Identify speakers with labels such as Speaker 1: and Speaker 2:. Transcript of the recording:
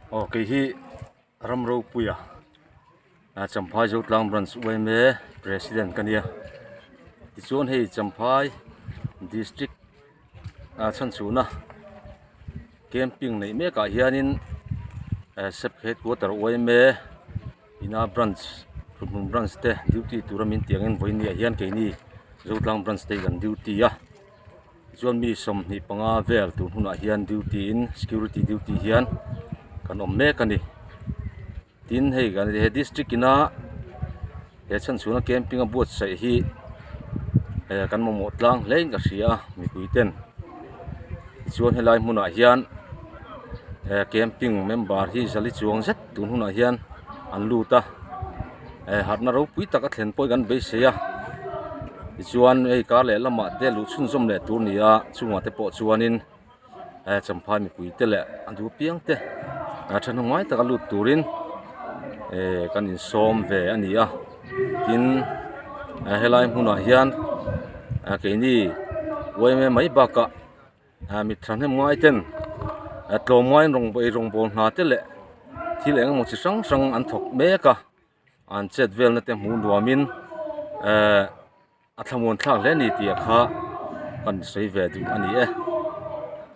Speaker 1: Aw kei hi ram ropuia Champhai Zotlang Branch yma President ka nia tichuan hei Champhai District ah chhanchhuhna camping neih mek ah hianin sep headquarter yma ina branch thuthmun branch te duty tura min tih angin vawiin ah hian keini Zotlang branch te hi kan duty a. Chuan mi 25 vel tur hunah hian duty in security duty hian kan awm mek a ni tin hei kan he district ina he chhanchhuahna camping a buatsaih hi eh kan mamawh tlang hle in ka hria a mipui ten tichuan helai hmunah hian eh camping member hi zali chuang zet tun hunah hian an lut a. Eh harhna ropui tak a thlen pawh hi kan beisei a tichuan hei kar leh lamah te luh chhunzawm leh tur a ni a chungah te pawh chuanin eh champhai mipui te leh a duh apiang te a thahnem ngai taka lut turin eh kan insawm ve a ni a tin helai hmunah hian keini yma mai bakah mi thahnem ngai ten tlawmngaiin rawng eirawngbawl hna te leh thil eng emaw chi hrang hrang an thawk mek a an chet velna te hmuh nuamin ehh a thlamuan thlak hle a ni tih kha kan sawi ve duh a ni e.